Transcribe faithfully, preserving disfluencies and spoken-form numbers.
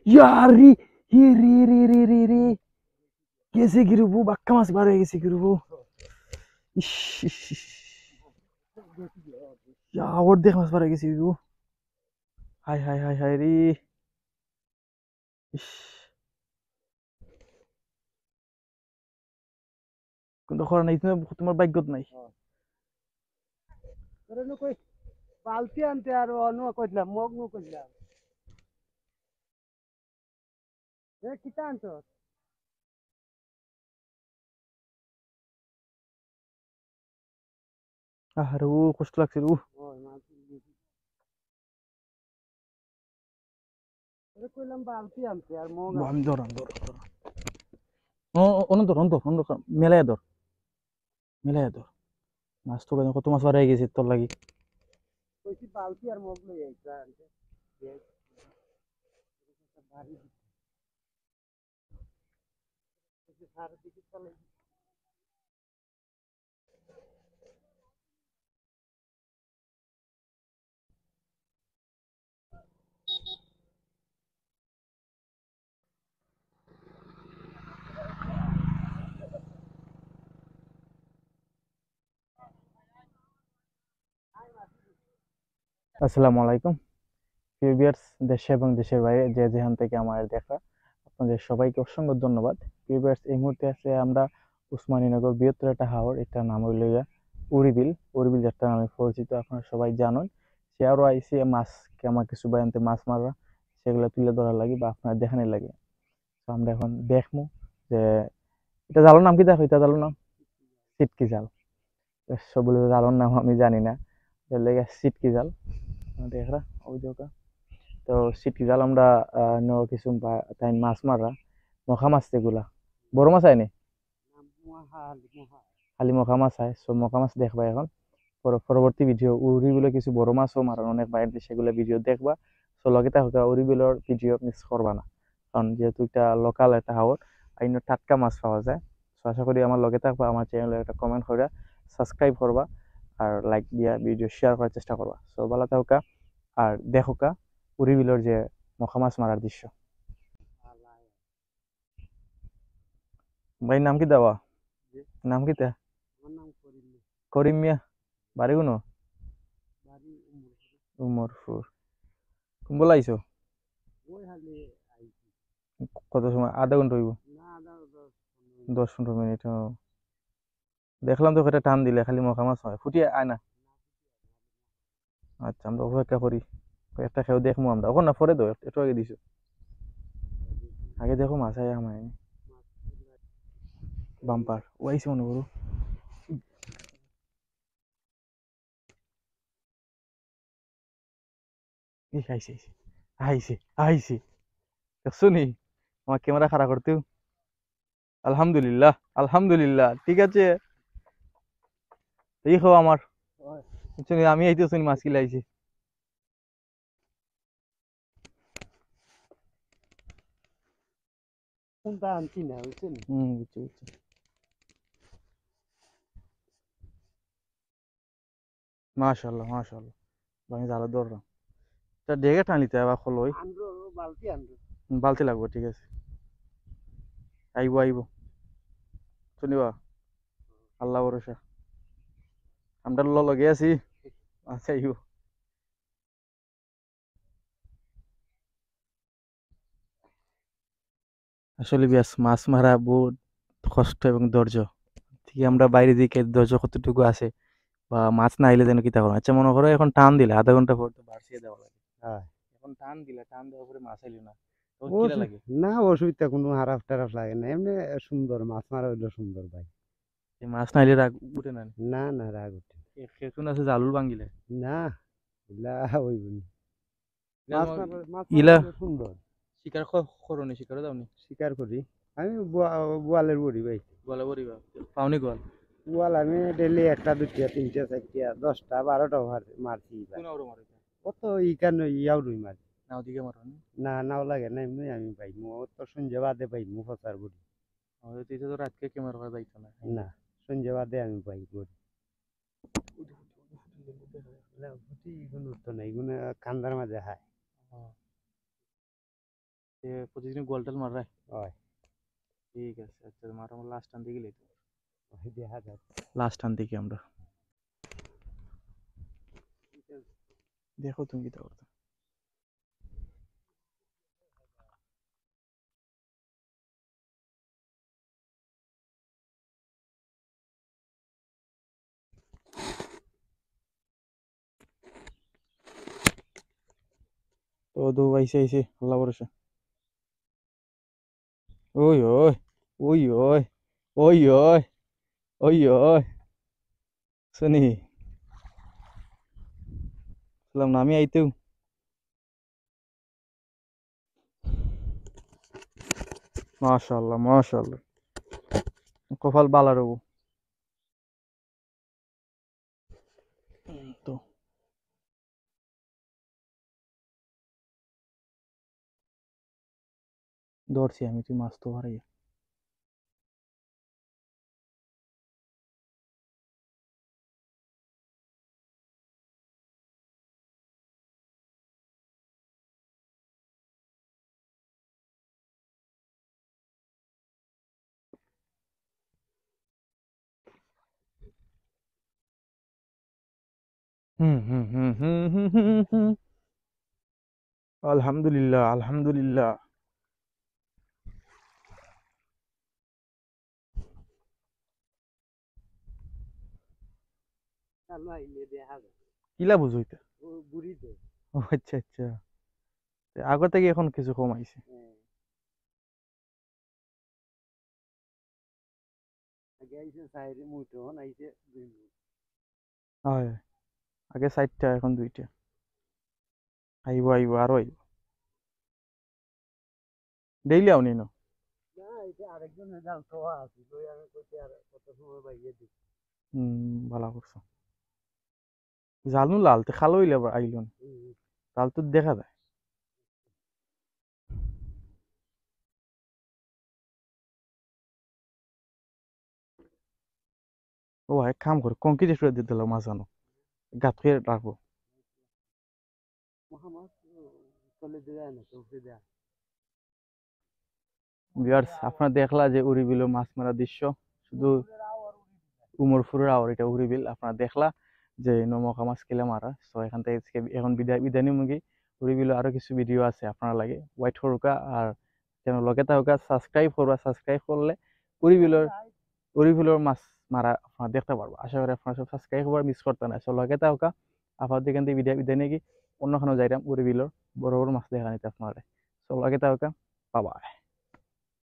ইয়ারি, হি রে রে রে রে রে। গেছে গিরুবু, বাক্কা মাছ বার অই গেছে গিরুবু। ইশ, ইশ, ইশ। ইয়া, অর্ধেক মাছ বার অই গেছে গিরুবু। হায়, হায়, হায়, হায় রে। ইশ। কিন্তু খরা নাই, তুমি, তোমার ভাগ্যত নাই। তোরে নু কই বালতি আনতে আর অন্য কইলাম, মগ নু কইলাম। এ, কিতা আনছস? আরে, ও কষ্ট লাগছে রে, ও। ওই মাছ। আরে কইলাম বালতি আনতে আর মগ আনতে। আমি ধর, আমি ধর, ধর। ও, ও, অনন্ত, অনন্ত, অনন্ত, মেলায় ধর। মেলায় ধর। মাছ তো কত মাছ বার অই গেছে তোর লাগি। কইছি বালতি আর মগ লই আইতা আনতে। আসসালামু আলাইকুম। প্রিয় ভিউয়ার্স, দেশে এবং দেশের বাইরে যে যেখান থেকে আমার দেখা, আপনাদের সবাইকে অসংখ্য ধন্যবাদ। প্রিয় ভিউয়ার্স, এই মুহূর্তে আছে আমরা উসমানীনগর বৃহত্তর একটা হাওর, এটার নাম হইল গিয়া উরিবিল। উরিবিল যাত্রা নামে পরিচিত, আপনারা সবাই জানেন। সে আরও আইসি মাছ, আমার কিছু ভাই আনতে মাছ মারা, সেগুলো তুলে ধরার লাগি বা আপনারা দেখানোর লাগি। তো আমরা এখন দেখমু যে এটা জালর নাম কি, দেখো, এটা জালর নাম সিটকি জাল। সবগুলো জালর নাম আমি জানি না, এর লেগে সিটকি জাল। দেখরা ওই দেখো, তো সিটকি জাল আমরা আহ, ন কিছু বা- তাই মাছ মাররা, মখা মাছ যেগুলা, বড় মাছ আয়নি, খালি মখা মাছ আয়। সো মখা মাছ দেখবা এখন। পর- পরবর্তী ভিডিও উরি বিলে কিছু বড় মাছও মারন অনেক বাইরে, সেগুলো ভিডিও দেখবা। সো লগে থাকা উরি বিলর ভিডিও মিস করবা না, কারণ যেহেতু একটা লোকাল একটা হাওর, আইন টাটকা মাছ পাওয়া যায়। সো আশা করি আমার লগে থাকবা, আমার চ্যানেলে একটা কমেন্ট করিয়া সাবস্ক্রাইব করবা, আর লাইক দিয়া ভিডিও শেয়ার করার চেষ্টা করবা। সো ভালো থাকুকা আর দেখুকা উরি বিলর যে মখা মাছ মারার দৃশ্য। ভাই নাম কি দেওয়া? জি। নাম কিতা? আমার নাম করিম মিয়া। করিম মিয়া। বাড়ি কুনো? বাড়ি উমরপুর। উমরপুর। কুম্বলা আইছো? ওই হালি আইছি। কত সময়? আধা ঘন্টা হইব? না, আধা ঘন্টা, দশ পনেরো মিনিট। দশ পনেরো মিনিট, ও। দেখলাম তো একটা টান দিলে খালি মখা মাছ হয়, ফুটিয়ে আয় না। আচ্ছা, আমরা অপেক্ষা করি, একটা খেয়েও দেখবো আমরা। ওখানে না, পরে দাও, একটু আগে দিছো। আগে দেখো মাছ আয় আমার। বাম্পার ও আইছে মনে করো। এই আইছে, আইছে, আইছে, আইছে। দেখছো নি? আমার ক্যামেরা খারাপ করতেও। আলহামদুলিল্লাহ, আলহামদুলিল্লাহ, ঠিক আছে। এই খাও আমার। বুঝছো নি? আমি আইতে শুনি মাছ কিলা আইছে। কোনটা আনছি না, বুঝছেন? হুম, বুঝছি, বুঝছি। মাশাআল্লাহ, মাশাআল্লাহ। আমি জালে ধরলাম। তা ডেগে টানিতে আবার খোলো ওই। আনরো, বালতি আনরো। বালতি লাগবো, ঠিক আছে। আইবো, আইবো। শুনিবা? আল্লাহ ভরসা। আমরা ল-, লগে আছি। আচ্ছা, আইবো। আসলে বিয়াস, মাছ মারা বহুত কষ্ট এবং ধৈর্য। ঠিক আমরা বাইরে দিকে ধৈর্য কতটুকু আছে, বা মাছ না আইলে যেন কিতা করো। আচ্ছা, মনে করো এখন টান দিলে আধা ঘন্টা পর তো বাড়ছিয়ে দেওয়া লাগে। হ্যাঁ। এখন টান দিলে, টান দেওয়ার পরে মাছ আইলে না, তখন ও কিলা সু-, লাগে? না, অসুবিধা কোনো খারাপ টারাপ লাগে না, এমনি সুন্দর, মাছ মারা হইলো সুন্দর ভাই। এই মাছ না আইলে রাগ উঠে না নি? না, না, রাগ উঠে না। এ, খেতুন আছে জালুল ভাঙ্গিলে? না, ইলা হইব না। ইলা মাছ আমার মারা, মাছ ইলা মারা হইলো সুন্দর। শিকার ক-, করো নি, শিকারও যাও নি? শিকার করি। আমি বোয়া-, বোয়ালের বড়ি ভাই। বোয়ালে বড়ি বা? পাও নি গোয়াল? বোয়াল আমি ডেইলি একটা, দুইটা, তিনটা, চারটা, দশটা, বারোটা মার-, মারছি ভাই। কোন আওরো মারো এটা? অত ইকানো ইয়াও রুই মারি। নাও দিকে মারো নি? না, নাও লাগে না, এমনি আমি পাইমু। অত সন্ধ্যা বাদে পাইমু, ফসার বড়ি। ও, তো এটা তো রাতকে ক্যামেরা করা যাইতো না। না, সন্ধ্যা বাদে আমি পাই বড়ি। না, ফুটি ইগুন উঠতো না, ইগুন কান্দার মাঝে হায়। ও। এ, প্রতিদিন গোয়াল টোয়াল মাররায়? অয়। ঠিক আছে, আচ্ছা, মারো, আমরা লাস্ট টান দেখি লই। অয়, দেখা যাক। লাস্ট টান দেখি আমরা। দেখো তুমি কিতা করতে। তো দু আইছে, আইছে, আল্লাহ ভরসা। ওই, ওই, ওই, ওই, ওই, ওই, ওই, ওই। শুনি। সালাম না, আমি আইতেও। মাশাআল্লাহ, মাশাআল্লাহ। কপাল বালা রবো। তো। ধরছি আমি, তুই মাছ তো হারাইয়া। হুম, হুম, হুম, হুম, হুম, হুম, হুম। আলহামদুলিল্লাহ, আলহামদুলিল্লাহ। চালু আইলে দেখা যায়। কিলা বুঝো ইতা? ও, ঘুরি দে। ও, আচ্ছা, আচ্ছা। তে আগর থাকি এখন কিছু কম আইছে। হ্যাঁ। আগে আইছে চাইর মুঠ, এখন আইছে দুই মুঠ। হয়, আগে চাইরটা, এখন দুইটা। আইবো, আইবো, আরো আইবো। ডেইলি আউনি না? না, এটা আরেকজনের জাল তো আছে, ওই আমি কইতে আর কত সময় বাইয়ে দিই। হুম, ভালা করছো। জাল নু লাল, তে কালো অইলে আবার আইলো না। হুম, হুম। জাল তো দেখা যায়। ও, এক কাম করে, কংক্রিট একটু দিয়ে দিলাম মাঝখানো, গাত করে রাখবো। ভিউয়ার্স, আপনারা দেখলা যে উরি বিলো মাছ মারা দৃশ্য, শুধু উমরপুরের আওর, এটা উরি বিল। আপনারা দেখলা যে নমকা মাছ কিলা মারা। তো এখান থেকে আজকে এখন বিদায়, বিদায় নিমুগি। উরি বিলো আরো কিছু ভিডিও আছে আপনারা লাগে, ওয়েট করুকা। আর কেন লগে থাকুকা, সাবস্ক্রাইব করবা, সাবস্ক্রাইব করলে উরি বিলর, উরি বিলর মাছ মারা আপনারা দেখতে পারবা। আশা করি আপনারা সব সাবস্ক্রাইব করবা, মিস করতা না। তো লগে থাকুকা, আপাতত এখান থেকে বিদায়, বিদায় নিমুগি, অন্যখানো যাইরাম উরি বিলর বড় বড় মাছ দেখা নিতে আপনারা। তো লগে থাকুকা, বাই বাই।